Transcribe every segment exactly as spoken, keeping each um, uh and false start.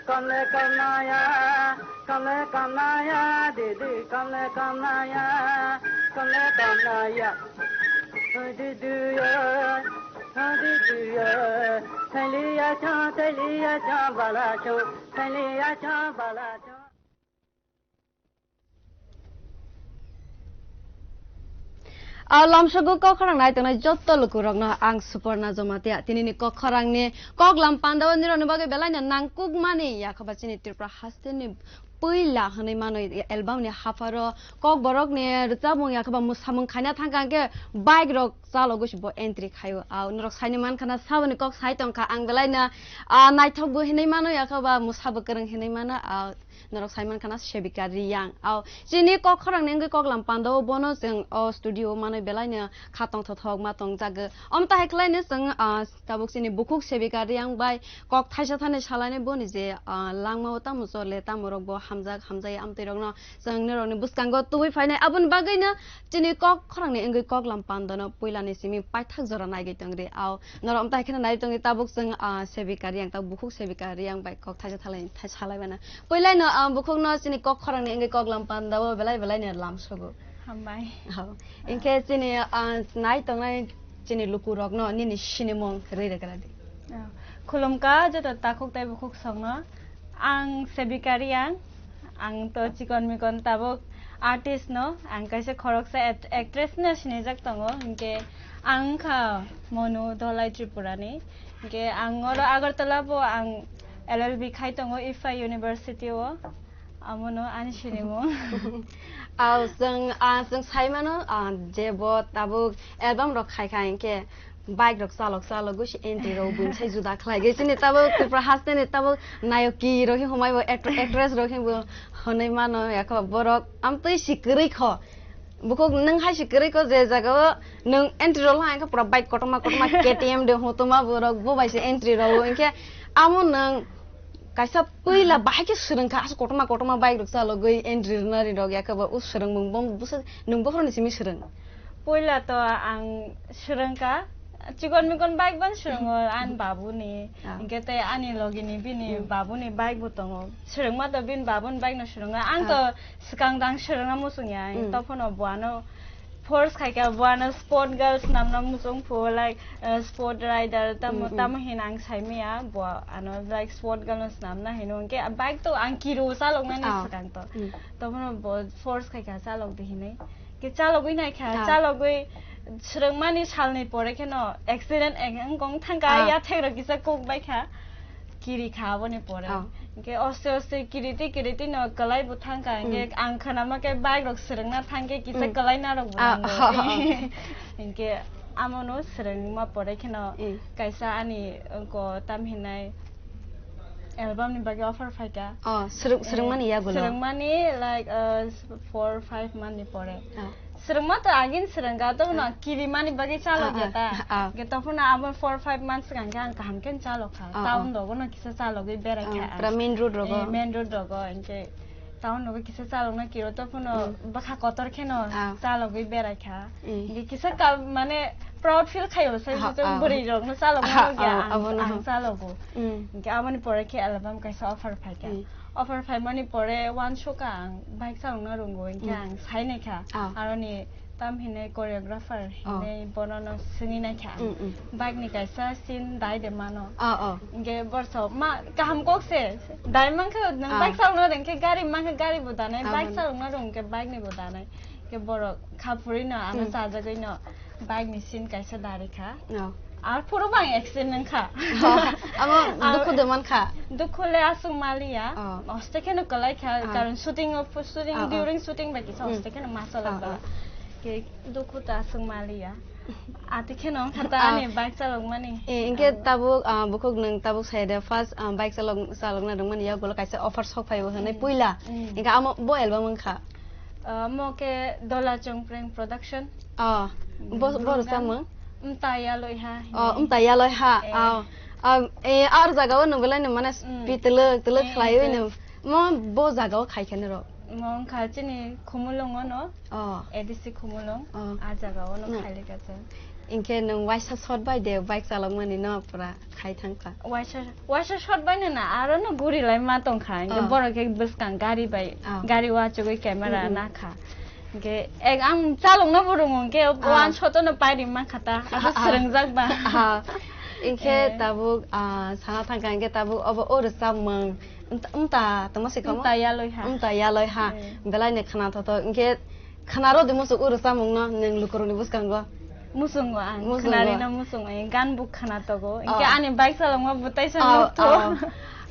Kamle kamnaya, kamle kamnaya, didi kamle kamnaya, kamle kamnaya. Didi ya, didi ya, thaliya cha, thaliya cha, bala cha, thaliya cha, bala cha. A lamsogo kok khorang nai tongnai jotto lukurokno ang Suporna Jamatia. Tinini kok khorangni kok lam pandao nirokni bagwi belaino nangkukmani, yakhoba chini Tripura hasteni puila hwnwi mano albumni hapharo kok borokni rwchapmung yakhoba mwsamung khaina thangkha, hwnkhe bike rok chalogwi bo entry khaio. Au norok saini mankha na saboni kok sai tongkha, ang belaino, a, naithokbo hinwi mano, yakhoba mwsabo kwrwng hinwi mano, a, norok sai mankha na Sevika Riyang. Au, chini kok khorangni wngwi kok lam pandao bono chwng o studio manwi belaino kha tongthothok ma tongjagwi. Omo tahai khlaino chwng, ah, tabuk chini bukhuk Sevika Riyang bai kok thaisa thani salainai boni je, ah, langmao tamo chole, tamo rokbo hamjak, hamjai amtwi rokno chwng norokni bwskango tubui phainai. Aboni bagwino chini kok khorangni wngwi kok lam pandano puilani simi paithak jora naigwi tongri. Au, norok omo tahai kheno nai tongdi, tabuk chwng, ah, Sevika Riyang, tabuk bukhuk Sevika Riyang bai kok thaisa thalai-, thaisa salaimano. Puilaino, ah, bukhukno chini kok khorangni wngwi kok lam pandao belai belaino lamsogo. Hambai. Hao. Hinkhe chini, ah, nai tongnai chini lukurokno nini sinimung rwi rwgradi. Ah, khulumkha joto takhuk tei bukhuk songno. Ang Sevika Riyang, ang to chikon mikon tabuk artist no, ang kaisa khoroksa act-, actress no sinijak tongo, hinkhe ang wngkha Monu Dholai Tripura ni, hinkhe ang oro Agartala bo ang L L B khai tongo IFFI University o, amono ani sinimung. Au, chwng, ah, chwng sai mano, ah, je bo tabuk album rok khai kha hinkhe, bike rok chalok chalogwi se entry rok buini sai juda khlai ge. Chini tabuk Tripura haste ni tabuk nayoki rok hi humai bo actor-, actress rok hi bo hwnwi mano yakho borok amtwi si kwrwi kho. Bukhuk nwng hai si kwrwi kho je jaga o nwng entry rok lai khe pura bike kotorma kotorma K T M de hutuma borok bo bai se entry rok hinkhe amo nwng kaisa puila bahai khe swrwng kha aswk kotorma kotorma bike rok chalogwi entry rwna ri rok yakhe bo u swrwngmung bo bwswk nwng bohrok ni simi swrwng. Puila to ang swrwngkha, chikon mikon bike ban swrwngo, ani babuni, Ah. hinkhe tei ani logini bini Hmm. babuni bike bo tongo. Swrwngma to bini babuni bike no swrwngo. Ang Ah. to swkang dang swrwngna muchungya, Mm. tophono buano force khaikha, buano sport girl swnamna muchung phu, like, uh, sport rider, tamo, Mm, mm. tamo hin ang saimaya, bo ano, like, sport girl no swnamna hino, hinkhe bike to ang kiro chaloknani Ah. swkang to. Mm. Tophono bo force khaikha chalok di hinwi. Ke chalogwi naikha, Ah. chalogwi swrwngmani salni pore kheno accident eng-, wngkong thangkha, Ah. yathek rok kisa kok baikha, kiri kha aboni pore. Ah. Hinkhe oste oste kiriti kiriti no kwlai bo thangkha, hinkhe Hmm. ang khwnama khe bike rok swrwngna thangkhe kisa Hmm. kwlai narok bo Ah, nango. ah, ah. Hinkhe amono swrwngma pore kheno Hmm. kaisa ani, uh, ko tam hinai album ni bagwi offer phaikha. Oh, swrwng-, swrwngmani yagulo? Swrwngmani, like, uh, four, five month ni pore. Oh. Swrwngma to agin swrwngkha, to no Ah. kirimani bagwi chalok Ah, ah, ya ta. Ah. Ge to phano abo four, five months swkang khe ang kaham khe chalok kha. Ah, Town ah. rogo no kisa chalogwi berai Ah, kha pura ang. Main road rogo? Eh, main road rogo, hinkhe town rogo kisa chalokna kiro to phano Hmm. bwkha kotor kheno Ah. chalogwi berai kha. Hmm. Hinkhe kisa ka-, mane proud feel khaio, sai Ah, je ah. bwrwi rokno chalokna Ah, rwgya ah, ang, abono ang ha. chalogo. Hmm. Hinkhe aboni pore khe album kaisa offer phaikha. Hmm. Offer phaimani pore uansukha ang bike chalokna rwngo, hinkhe Hmm. ang sai naikha. Ah. Aroni tam hinwi choreographer Oh. hinwi bonono swngwi naikha ang. Mm, mm. Bike ni kaisa scene dai de mano. Oh, oh. Hinkhe borso ma kaham kok se dai mankha, nwng Ah. bike chalokna rwngkhe gari mankha, gari bo danai, Ah, bike mano. chalokna rwngkhe bike ni bo danai. Hinkhe borok kha phurwi no ano Mm. chajagwi no bike ni scene kaisa dari kha. Oh. Ar phuru bang accident wngkha. Oh, amo Ar dukhu de mankha? Dukhu le aswk maliya. Oh. Hoste kheno kwlai kha, Ah, ah. karon shooting of, shooting, Ah, ah. during shooting bai kisa Mm. hoste kheno ma chalok Ah, bala. ah. Ke dukhu ta aswk maliya. Ati kheno wngkha ta Ah. ani bike chalokmani. Eh, hinkhe Ah. tabuk, ah, bukhuk nwng tabuk sai de first, ah, bike chalok, chalokna rwngmani yagulo kaisa offer sok phaibo hwnwi Mm. puila. Mm. Hinkhe amo bo album wngkha? Ah, mo khe Dola Chongpreng Production. Oh, bo, bo Program. Rwchapmung? Mta Yaloi Ha Oh, hinwi. Mta Yaloi Ha. Eh. Oh. Ah, eh, ar jaga o nwng belai nwng mane Mm. pi twlwk twlwk Eh, khlaiwi eh. nwng. Mo bo jaga o khai khe norok? Mo wngkha chini Khumulwng ono, Oh. A D C Khumulwng, Oh. a jaga ono No. khailika chwng. Hinkhe nwng waisa shot bai de bike chalokmani no pura khai thangkha? Waisa, waisa shot bai no na, aro no guri lai ma tongkha. Hinkhe Oh. borok khe bwskang gari bai, Oh. gari uachugwi camera Mm, mm. nakha. Hinkhe ek ang chalokno bo rwngo, hinkhe Oh. one shot no pai ri mankha ta, abo Ah, ah. swrwngjak ba. Ah. Hinkhe Eh. tabuk, ah, sana thangkha, hinkhe tabuk obo o rwchapmung Wngta, wngta, tongma se kamo? Wngta yaloi ha. Wngta yaloi ha. Eh. Belai ni khna thothok. Hinkhe khna rw di musuk uru samung no nwng lukurok ni bwskango. Musungo ang. Musungo. Khna rina musungo. Ang gan bo khna togo. Oh. Hinkhe ani bike chalokma bo taisa Oh, nuk tho. Oh.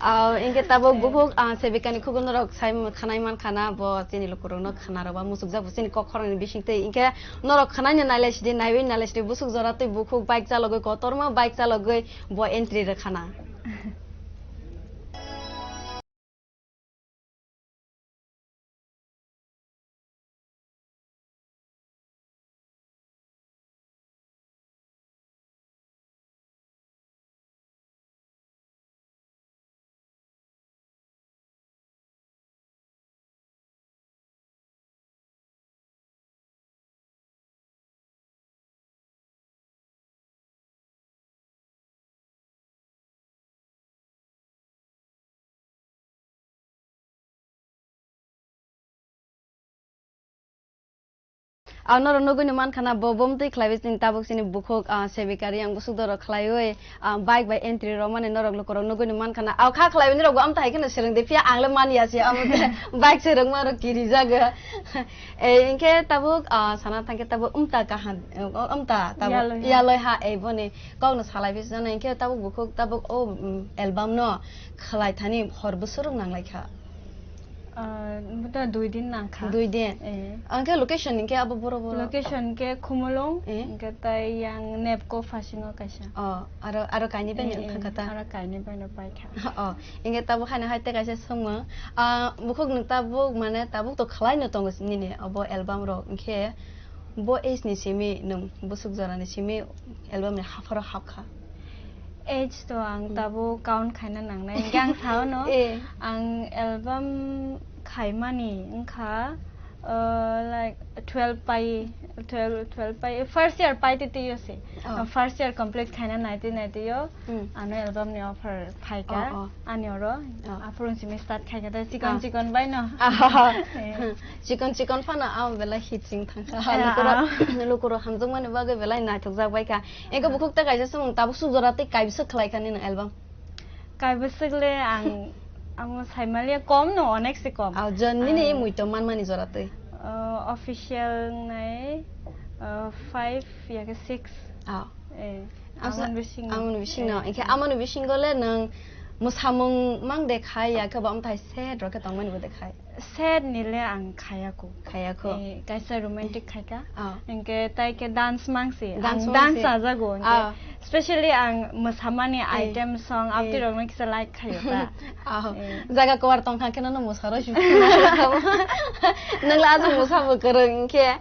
Oh, hinkhe tabuk Eh. bukhuk, ah, sebikani khukun rok sai khnai man khana bo chini lukurok no khna rw ba musuk jak bo chini kok khorang ni bising twi. Hinkhe norok khnai ni nailai sidi, naiwi nailai sidi busuk jora twi bukhuk bike chalogwi kotorma bike chalogwi bo entry rw khana. Ang norok nugwi ni mankha na bo bumtwi khlaiwi chini tabuk chini bukhuk, ah, sebikari ang busuk dorok khlaiwi, ah, bike bai entry romani norok lukurok nugwi ni mankha na. Ang kha khlaiwi nirok bo amtwi hai kheno swrwng di phiya ang le man ya se amo tei bike swrwngma rok kiri jago. Eh, hinkhe tabuk, ah, sana thangkhe tabuk umta kaham, eh, umta tabuk Yaloi ha. yaloi ha, eh, boni kokno salai phi jana hinkhe tabuk bukhuk tabuk o, mm, album no khlai thani hor bwswk rok nang lai kha. Ah, buta dui din nang kha. Dui din? Eh. Ang khe location hinkhe abo boro boro? Location khe Khumulwng, Eh. hinkhe tai yang Nepco phasingo kaisa. Oh, aro, aro kainwi bai Eh, ni eh, thang kha ta? Aro kainwi bai no pai kha. Oh, hinkhe tabuk haino hai tei kaisa swngmung. Ah, bukhuk nwng tabuk, mane, tabuk to khlai no tongo nini abo album rok, hinkhe bo age ni simi nwng busuk jora ni simi album ni hapharo hap kha? Age to ang Hmm. tabuk count khaina nangnai. Hinkhe ang sao no, Eh. ang album khaimani wngkha, uh, like, twelve pai, twelve, twelve pai, first year pai twi twi yo se. Oh. Ang first year complete khaina naitwi naitwi yo, Hmm. ano album ni offer phaikha. Oh, oh. Ani oro, Oh. aphuru simi start khaikha, tei chikon Ah. chikon bai no. Ah. Eh. Chikon chikon phano ang belai hit sing thangkha. Ah, Lukuro, ah. lukuro hamjakmani bagwi belai naithokjak baikha. Hinkhe Ah. bukhuk ta kaisa swngmung tabuk suk jora tei kaibwswk khlai kha nini album? Kaibwswk le ang, amo saimaliya kom no, onek se kom. Ah, jon nini Ah. muitom manmani jora tei? Ah, official nai, ah, five ya khe six. Ah. Eh, Asa, amon bising. amon bising no. Eh. Hinkhe amon bisingo le nwng mwsamung mang de khai ya khe bo amthai set rok khe tongmani bo de khai? Set ni le ang khaya ko. Khaya ko? Eh, kaisa romantic khai kha. Ah. Hinkhe tai khe dance mang se. Dance Ang mang dance se. chajago hinkhe. Ah. Specially ang mwsamani Eh. item song Eh. abdi rok no kisa like khayo ta. Ah. Eh. Jaga kwar tong kha khe no mwsaro shu. Nwng le aswk mwsa bo kwrwng hinkhe.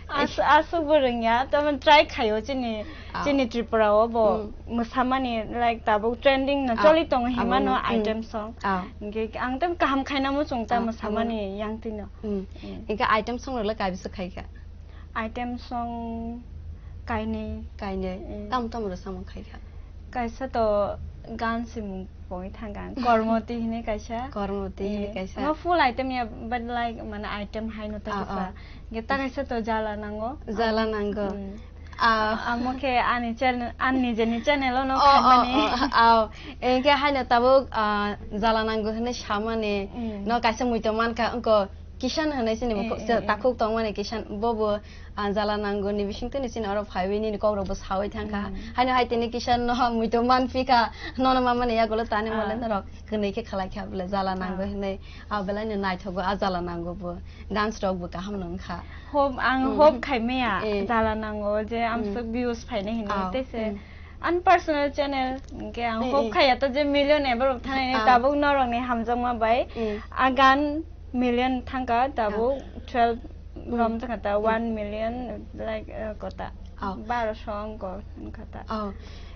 As-, aswk bo rwngya, tamani try khaio chini, Ah. chini Tripura o bo Mm. mwsamani, like, tabuk trending no Ah, choli tongo abo himano no, mm. item song. Ah. Hinkhe ang tam kaham khaina muchung ta Ah, mwsamani abo no. yang tino. Mm. Mm. Hinkhe item song rok le kaibwswk khai kha? Item song kainwi. Kainwi. Mm. Tamo tamo rok samung khai kha? Kaisa to gan simung poi thang ang. Kormoti hinwi kaisa. Kormoti hinwi Eh, kaisa. Ama full item ya, but, like, mane item hai no ta Ah, kisa. ah. Ge ta kaisa to jala nango. Jala nango. Hmm. Ah. Amo khe ani channel, ani nijeni channel ono Oh, oh, khaimani. Oh, oh. Engkhe haino tabuk, ah, jala nango hinwi samani. Hmm. No kaisa muitom mankha, wngkha Kishan hinwi sini bo Eh, ko-, eh, eh. takhuk tongmani Kishan, bobo, ah, jala nango ni bisingtwi ni sini oro phaiwi nini kokrok bo sawi thangkha. Hmm. Haino hai tini Kishan no muitom manphi kha, nono mamani yagulo tani mole Ah. norok kwnwi khe khlai kha bole jala nango Ah. hinwi. Ah, belai no naithogo ah jala nango bo. Dance rok bo kaham no wngkha. Hope, ang Mm. hope khai maya Eh. jala nango je Mm. amswk views phainai hinwi. Ah. Tei se Mm. ani personal channel, hinkhe ang Eh, hope eh. khaiya to je million above thanai ni Ah. tabuk norok ni hamjakma bai Eh. a gan million thangkha, tabuk Ah. twelve Mm. rom thangkha ta, Mm. one million, like, uh, kota. Ah. Baro song ko wngkha ta. Ah.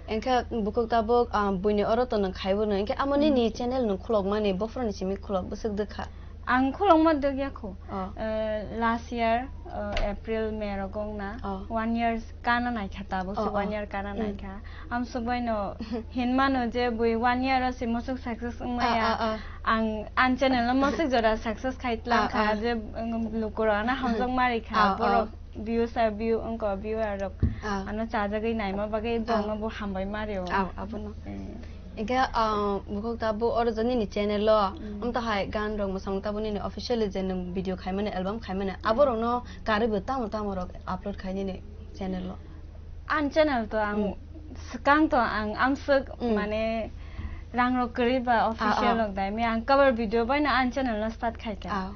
Engkhe bukhuk tabuk, ah, buini oro to nwng khaibo no. Engkhe amo nini Mm. channel nwng khulokmani, bophoroni simi khulok bwswk dwkha? Ang khulokma dwkya kho. Oh. Eh, last year, eh, April, May rogo wngna. Oh. One year kana naikha tabuk se, Oh, oh. one year kana Mm. naikha. Amsuk baino hinmano je bui one year o se musuk success wngmaya. Ah, ah, ah. Ang, ang channel no musuk jora success khai Ah, tlangkha ah. je, um, lukurok ano hamjak marikha. Ah, ah. Borok views a view, wngkha viewer rok Ah. ano chajagwi naima bagwi Ah. borokno bo hambai mario. Ah, abono. Eh. Hingke, ah, bukhuk tabuk oro je nini channel o, Mm. amtahai gan rok mwsamung tabuk nini officially je nwng video khaimani, album khaimani, Mm. aborokno karwi bo tamo tamo rok upload khai nini channel o? Ang channel to ang Mm. swkang to ang amswk Mm. mane rang rok kwrwi ba Ah, official ah. rok dai mi ang cover video bai no ang channel no start khai kha. Ah.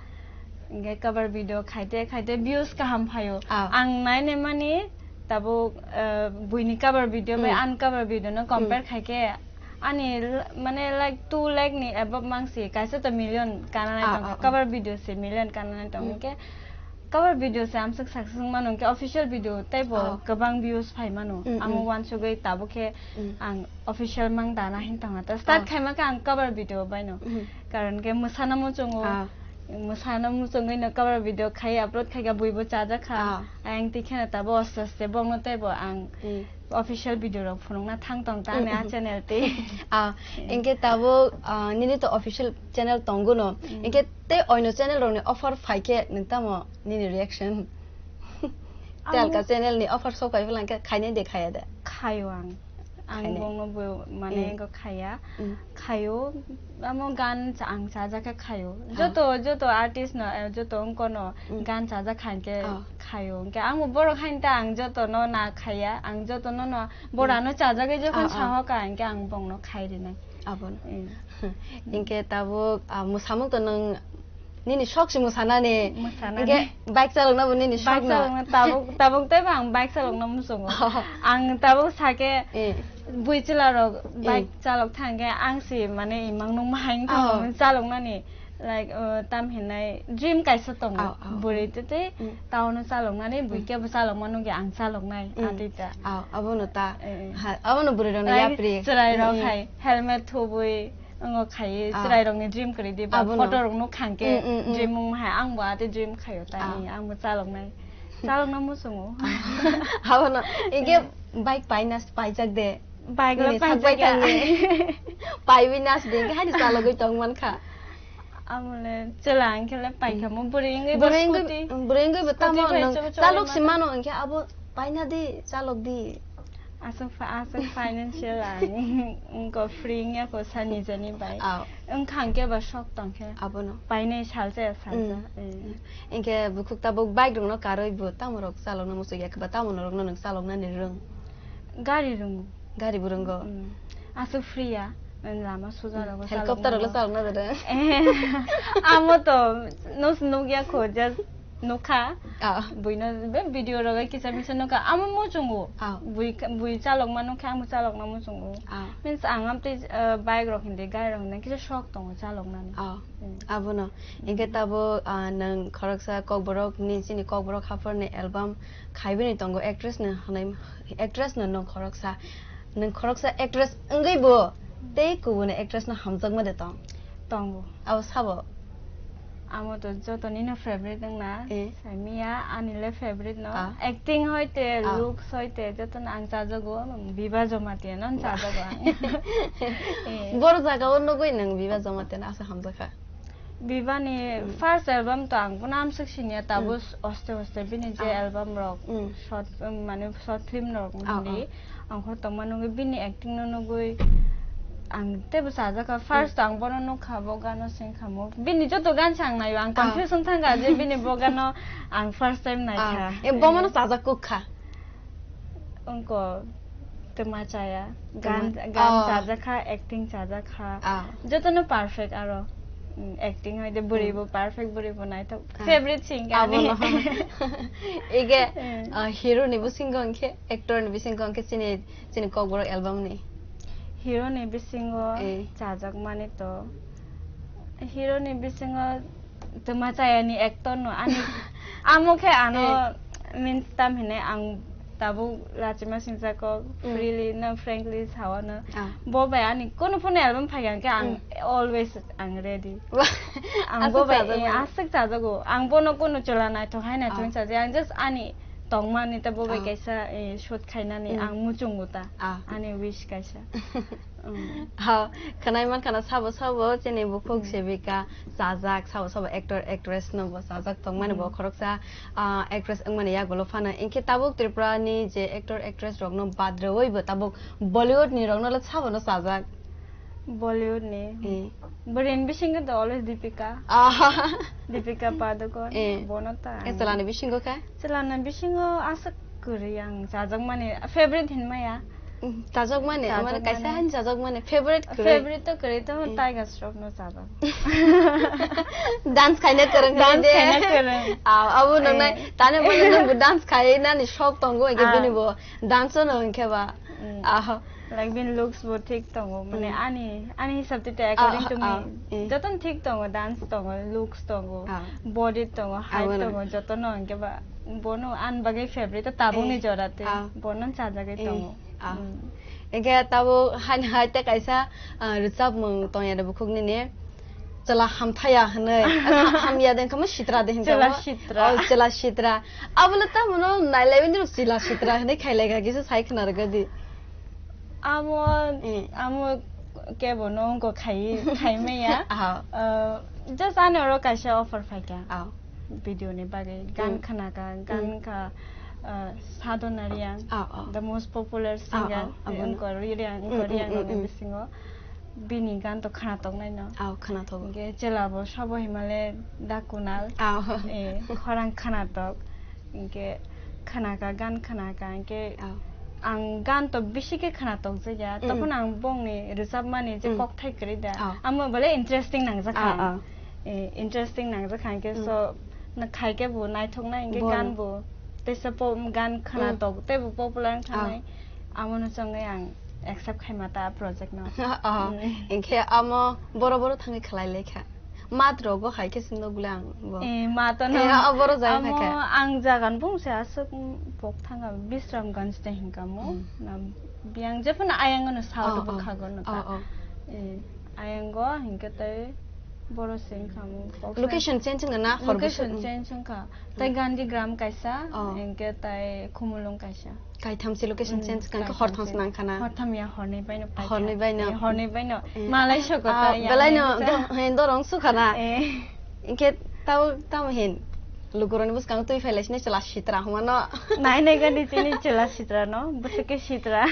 Hingke cover video khaite khaite views kaham phaio. Ah. Ang naine mani tabuk, eh, buini cover video bai Mm. ang cover video no compare Mm. khaike ani l-, mane like two lakh ni above mangsi kaisa to million kana nai Ah, tongkha. Ah, ah. Cover video se million kana nai tong Mm. hingke cover video se amswk success wng mano hingke official video teibo Ah. kwbang views phai mano. Mm, Amo mm. wansugwi tabuk khe Mm. ang official mang dana hin tongha ta. Start Ah. khaima khe ang cover video bai no. Mm. Karon khe mwsana muchungo. Ah. Mwsana muchungwi no cover video khai upload khai kha buibo chajak kha. Ah. Ayang tikhe no tabuk aste aste bongno teibo ang Mm. official video rok phunukna thang tong ta ani Mm, a mm. channel tei. Ah, Mm. hingke tabuk, ah, nini to official channel tongo no. Mm. Hingke tei oino channel rokni offer phaikhe nwng tamo nini reaction? Ang Telka channel ni offer sok phai phela hingke khainai de khaya de? Khayo ang. Ang Khainai. bongno bo mane Mm. go khaya. Mm. Khayo, amo gan cha-, ang chajak khe khayo. Ah. Joto, joto artist no, eh, joto wngko no Mm. gan chajak kha hingke Ah. khayo. Hingke ang bo borok hain ta ang joto no na khaya. Ang joto no no Mm. borano chajagwi jokhon Ah, ah. saho ka hingke ang bongno khai rinai. Abono. Mm. Hingke tabuk, ah, mwsamung to nwng nini sok se mwsanani. Mwsanani. Hingke bike chalokna bo nini Bike sok no. chalokna tabuk, tabuk tei bo ang bike chalokna muchungo. Oh. Ang tabuk sake Eh. bui chwla rok Eh. bike chalok thangkhe ang se mane imang nung mahai wngkha Oh. chaloknani. Like, uh, tam hinai dream kaisa tongo. Oh, oh. Bwrwi tei tei Mm. town o chaloknani bui Mm. kebo chalokma nugwi ang chaloknai. Mm. Atita. Oh, abono ta. Eh, eh. Ha, abono bwrwi rokni Like, yapri. chwrai rok Mm, mm. hai helmet thubui. Ongo khai Ah. chwrai rokni dream kwrwi di ba Abono. photo rok nuk khangke Mm, mm, mm. dream wng hai ang bo ate dream khayo ta Ah. ni ang bo chalok nai chalok na muchungo Abono ege bike paina paijak de. Bike lo Nini sak paijak bai ya. thangni. Paiwi nas de ege hai chalogwi tong man kha. Amole chwla ang khe le paikha mo bwrwi wngwi bo Bwrwi wngwi scooty. Bwrwi wngwi bo Scooty tamo bai nwng chobo chobo chalok ma si kha. Mano hwnkhe abo paina di chalok di. Aswk pha-, aswk financial ang wngkha free wngya kho sa nijani bai. Aw. Wngkha hwnkhe ba sok tongkhe. Abono. Painai salsa ya salsa. Mm. Eh. Hwnkhe bukhuk tabuk bike rokno karwi bo tamo rok chalokna muchuk ya khe ba tamo norokno nwng chaloknani rwng? Gari rwngo. Gari bo rwngo? Mm. Aswk free ya. Lama suja rogo Helicopter rokno chalokna rwng. Eh, amo to nos nukya kho just Nukha. Ah. Buino be video rogo kisa misa nukha. Amo muchungo. Ah. Bui ka-, bui chalokma nukha, amo chalokma muchungo. Ah. Means ang amtwi, uh, bike rok hindi, gari rok hindi, kisa shok tongo chaloknani. Ah. Hmm. Abono. Hingke tabuk, ah, nwng khoroksa kokborok ni, chini kokborok haphar ni album khaibini tongo, actress no hwnwi, actress no nwng khoroksa. Nwng khoroksa actress wngwi bo tei kubuni actress no hamjakma de tong? Tongo. Abo sabo? Amo to joto nino favorite wngna. Eh. Saimiya, ani le favorite no. Ah. Acting hoite, ah, looks hoite, joto no ang chajago, Biba Jamatia no chajago ang. Eh. Boro jaga o nugwi nwng Biba Jamatia no asa hamjakha? Bibani, hmm, first album to ang bono amswk siniya, tabuk, hmm, s-, oste oste bini je, ah, album rok, hmm, short, um, mane short film rok, ah, hindi, ah, ang khoro tongma nugwi bini acting no nugwi ang teibo chajakha. First, hmm, to ang bono nukha, bo gano singkha mo. Bini joto gan se ang naio, ang, ah, confuse wng thangkha je bini bo gano ang first time naikha. Ah, e, bo mano chajak kukha. Wngkha twma chaya, gan, twma, gan, ah, chajakha, acting chajakha. Ah. Jotono perfect aro. Mm, acting hoide bwrwi, hmm, bo perfect, bwrwi bo naithok. Ah. Favorite singer ani. Abono. Ige, hmm, ah, hero ni bisingo hwnkhe, actor ni bisingo hwnkhe chini, chini Kokborok album ni? Hero ni bisingo, eh, chajakmani to. Hero ni bisingo twma chayani actor no ani amo khe ano, eh, means tam hinai ang Tabuk lachima singsa kok, Mm. freely no, frankly sawano. Ah. Bo bai ani kunu phone album phai kha khe ang Mm. always ang ready. Wah, Ang aswk bo bai, chajak eh, mani. Aswk chajago. Ang bono kunu chwla naithok hai naithok Ah. sajak. Ang just ani tongmani ta bo bai Ah. kaisa, eh, shoot khainani Mm. ang muchungo ta. Ah. Ani wish kaisa. Mm. Ha, khwnai mankha na sabo sabo chini bukhuk Mm. sebika chajak, sabo sabo actor actress no bo chajak tongmani bo Mm. khoroksa, ah, actress wngmani yagulo phano. Hinkhe tabuk Tripura ni je actor actress rok no bad rwui bo tabuk Bollywood ni rok no le sabo no chajak. Bollywood ni. Eh. Bo Ranveer Singh to always Deepika. Ah. Deepika Padukone. Eh. Bono ta. Eh, chwlani bisingo khe? Chwlani bisingo aswk kwrwi ang chajakmani, favorite hinmaya. Mm, chajakmani, amani Chajakmani. Kaisa han chajakmani, favorite kwrwi. Favorite to kwrwi to Eh. Tiger Shroff no chajak. Dance khaina kwrwng Dance khaina kwrwng. Ah, abo nang nai, Eh. Tani bo nang bo dance khaina ni shok tongo, ege Ah. Bini bo dance no hinkhe ba. Mm. Ah. Like, bini looks bo thik tongo, mane Mm. ani, ani hisab te, te, according Ah, to me, ah, eh. Jotono thik tongo, dance tongo, looks tongo, Ah. Body tongo, height Abono. Tongo, jotono hwnkhe ba, bono ani bagwi favorite, tabukni Eh, jora te, ah. Bono chajagwi Eh, tongo. Ah. Mm. Hwnkhe tabuk hani hai te kaisa, ah, rwchapmung tongya de bukhuk nini. Chwla hamthaya hwnwi. Hamya de wngkha mo sitra de hinkha Chwla mo. Sitra. Oh, chwla sitra. Abole tamo no nailai bini rok chwla sitra hwnwi khailai kha kisa sai khna rwgadi. Amo, Eh. Amo kebo no wngkha khai, khai maya. Aha. Uh, just ani oro kaisa offer phaikha. Ah. Video ni bagwi gan Hmm. Khna kha, gan Hmm. Kha, uh, Sadhana Reang, Ah, ah. The most popular Ah, singer, ah, ah, wngkha Reang, wngkha Hmm, hmm, Reang hmm, rokni hmm. Bisingo. Bini gan to khwnatok nai no. Aw, khwnatok. Hwnkhe chwla bo sabo himale da Kunal. Aw. Eh, khorang khwnatok. Hwnkhe khwnaka, gan khwnaka, hwnkhe Aw. Ang gan to bisi khe khwnatok jaya. Mm, mm. Tokon ang bongni rwchapmani je Mm. Kokthai kwrwi da. Aw. Amo bole interesting nangjak Aw, kha. Aw. Eh, interesting nangjak kha, hwnkhe Mm. So, na khai khe bo naithok nai, hwnkhe Bo. Gan bo. Teisa po-, gan khwnatok, Mm. Tei bo popular wngkha Ah. Nai. Amo no chongwi ang accept khaima ta project no. Oh, Mm. Hinkhe amo boro boro thangwi khlai lai kha. Mat rogo hai khe sino gule ang bo. Eh, mat no. Eh, ah, boro jaga Amo khai kha. Ang jagan bung se aswk, mm, pok thanga Bisramganj te hinkha mo. Mm. Na biyang jephano ayang no sa Oh, oh. Bwkha go no ta. Oh, oh. Eh, ayang go hinkhe tei boro se hinkha mo. Pok sa- Location change wngna na hor Location bwswk? Change wngkha. Tai Gandhigram kaisa, Oh. Hinkhe tai Khumulwng kaisa. Kaitham se location Mm, change kha, kaitham hor thang se. Snang khana. Hortham ya, horni baino paikha. Horni baino. Eh, horni baino. Eh. Malai soko Ah, ta ya, belai no, ya, do-, hin dorong sukhana. Eh. Hinkhe tau, tamo hin. Lukuroni bwskang twi phailai sini chwla sitra huma no. Nai nai gani chini chwla sitra no, bwswk khe sitra.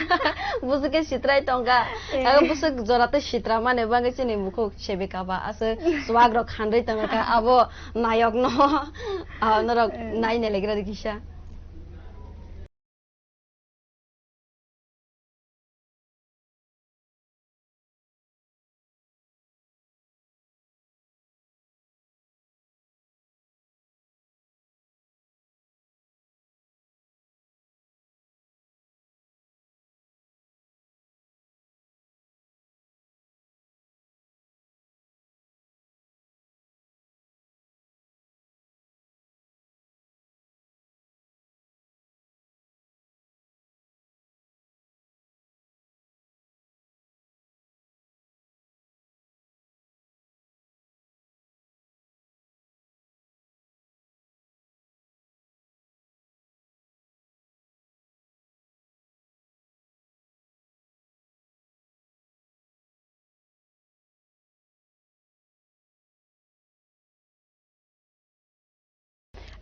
Bwswk khe sitrai tongkha. Eh. Aga bwswk jora tei sitra mane bagwi chini bukhuk sebika ba aswk swag rok khandri tongkha. Abo nayok no. Ah, norok Eh. Nai nelegra di kisa.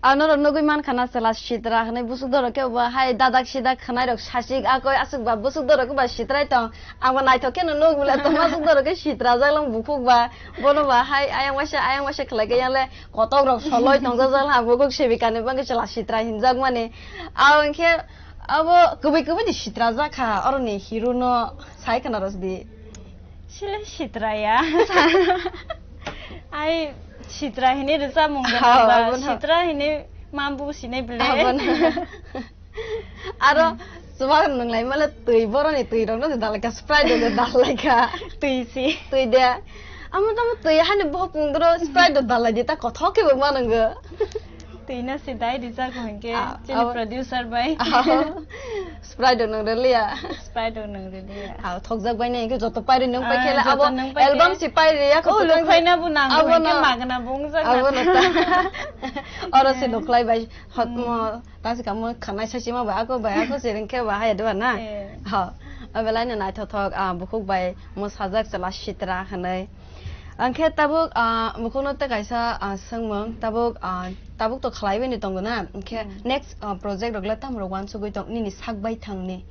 Ano rok nugwi mankha na chwla sitra hwnwi busuk dorok khe bo hai dadak sidak khwnai rok sasik akoi aswk ba busuk dorok khe ba sitrai tong. Ang bo naithok kheno nuk bwle tongma suk dorok khe sitra jak lang bukhuk ba. Bono ba hai ayang waisa ayang waisa khlai khe yang le kotok rok soloi tong jak lang bukhuk sebika ni bangkhe chwla sitra hinjak mani. Abo hinkhe abo kwbwi kwbwi ni sitra jak kha oro ni hero no sai khna rw di. Sile sitra ya. Ai sitra hini rwchapmung Ha, ba abono. Sitra hini mambu sine bile. Abono. Aro, chubagra nwnglai male twi boroni twi rokno de dalaikha, Sprite de dalaikha. Twi si. Twi de. Amo tamo twi hani bohok pungdro Sprite de dalai de ta kothok khe bo manango. Twi na se dai rijak hwnkhe Ah, chini abo- producer bai. Ah, Sprite rok nang rwliya. Sprite rok nang rwliya. Ah, thokjak bai nai hwnkhe joto pairi nang pai Ah, khela joto abo nang pai khe. Album si pairi ya Oh, khotwtwng lukhaina bo nang abo hwnkhe no. Magna bo wngjak Abo na. No ta. Oro se Eh. Nuklai bai hot Hmm. mo ta se kamo khanai sai sima bai ako bai ako se ringkhe ba haya dwa na. Eh. Ha. Abelai no naithothok ah, bukhuk bai mo sajak chwla sitra hwnwi. Angkhe tabuk, ah, mukhungno tei kaisa, ah, swngmung, tabuk, ah, tabuk to khlaibaino tongo na, angkhe Hmm. next, ah, project rok le tamo rok uansugui tong nini sak bai thangni?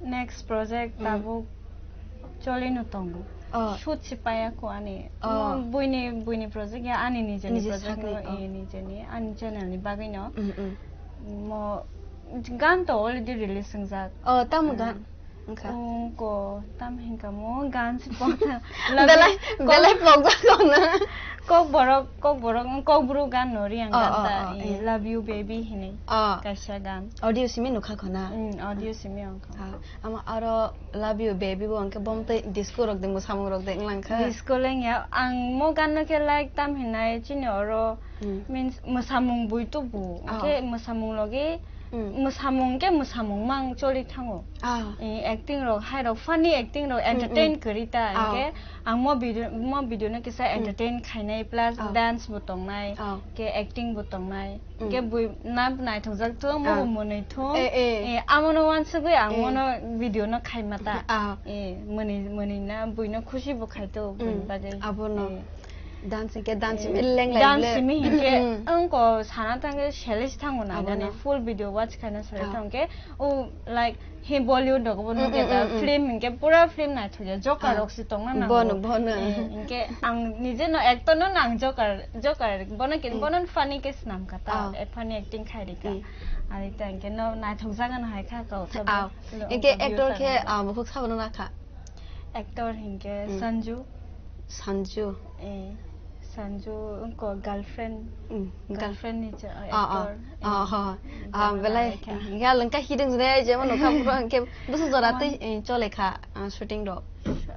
Next project Hmm. tabuk cholino tongo. Oh. Shoot si paiya ko ani. Oh. Mo buini, buini project ya ani nijeni Niji project sakni, no, oh. Eh, nijeni, ani channel ni bagwi no. Hmm, hmm. Mo gan to already release wngjak. Oh, tamo Ah. gan? Wngkha. Wngko, tam hinka mo gan si pokta. Belai, Labi belai kok-, pokjak kono. Kokborok, kokborok, kokbru gan no Reang Oh, gan oh, ta, oh, eh, eh. Love you baby hinwi. Oh. Kaisa gan. Audio simi nukha khona? Mm, audio simi wngkha. Ah, ama aro love you baby bo wngkha bom tei disco rok de, mwsamung rok de wnglang kha. Disco leng ya, ang mo gan no khe like tam hinai chini oro Mm. means mwsamung bui tubu. Oh. Hwnkhe mwsamung logi Mm. Mwsamung khe mwsamung mang choli thango. Ah. Eh, acting rok, hai rok funny acting rok Mm, entertain mm. Kwrwi ta, Ah. Hwnkhe ang mo video, mo video no kisa Mm. Entertain khainai plus Ah. Dance bo tongnai, Ah. Khe acting bo tongnai, Mm. Khe bui na naithokjak thung, mo Ah. Bo mwnwi thung. Eh, eh. Eh, amo no uansugui ang Eh. Mo no video no khaima ta. Ah. Eh, mwnwi, mwnwi na bui no khusi bo khai to, bui Mm. Bagwi. Abo no. Eh. Dance hinkhe dance Eh, simi leng lai dance le. Simi hinkhe Mm. Wngko sana thangkhe select thango na Abo nani no. Full video watch khaina select Ah. Thangkhe o like he Bollywood rok bo Mm, nukya mm, ta mm, mm. Film hinkhe pura film naithokya Joker Ah. Rok si tongna nango. Bono, bono. Eh, hinkhe ang nije no actor no nang Joker, Joker bono ke Mm. Bono funny ke swnam kha ta Ah. Eh, funny acting khai rika. Mm. Ari ta hinkhe no naithok jaga no hai kha kok Ah. Hinkhe actor khe ah, bukhuk sabo no nakha. Actor hinkhe Mm. Sanju. Sanju. Eh, Sanju wngko girlfriend. Mm, girl- Girlfriend ni cha-, Ah, ah. Actor. Ah, Eh, ha. Ah, Jemon belai. Anaikha. Ya lengka hidung jene jemon nokha pura hinkhe busu jora tei, eh, chole kha, ah, shooting rok.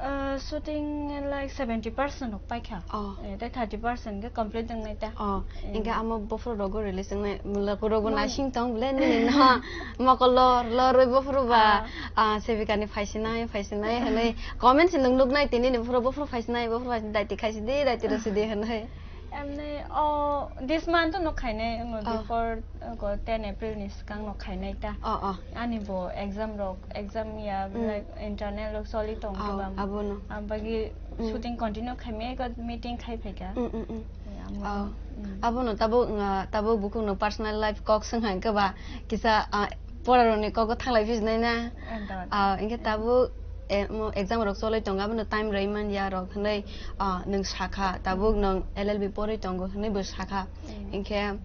Ah, shooting like seventy percent rok paikha. Oh. Eh, tei thirty percent khe complete wngnai ta. Oh, Eh. Hinkhe amo bophuru rogo release wngnai, mula rogo Mano. Naising tong bole nini no mokol lor lorwi bophuru ba, Ah. Ah, Sevika ni phaisinai, phaisinai hwnwi comment si nwng nuknai tini ni bophuru, bophuru phaisinai, bophuru phaisinai, daiti khaisidi, daiti rwsidi hwnwi. Emni, oh, this month no khainai, Oh. Before, oh, ten April ni swkang no khainai ta. Oh, oh. Ani bo exam rok, exam ya, Mm. Like, internal rok choli tong Oh, khe bam. Abono. Am bagi Mm. Shooting continue khaimai ko meeting khai phaikha. Mm, mm, mm. Ya, mo-, Oh. Mm. Abono tabuk, nga, tabuk bukhuk no personal life kok swng hai khe ba kisa, ah, pora rok ni kok thanglai phi nai na. Ekdom. Ah, hinkhe tabuk, eh, mo exam rok choloi tongo, abono time rwi man ya rok hwnwi, ah, nwng sakha, tabuk nwng L L B porwi tongo hwnwi bo sakha. Mm. Hinkhe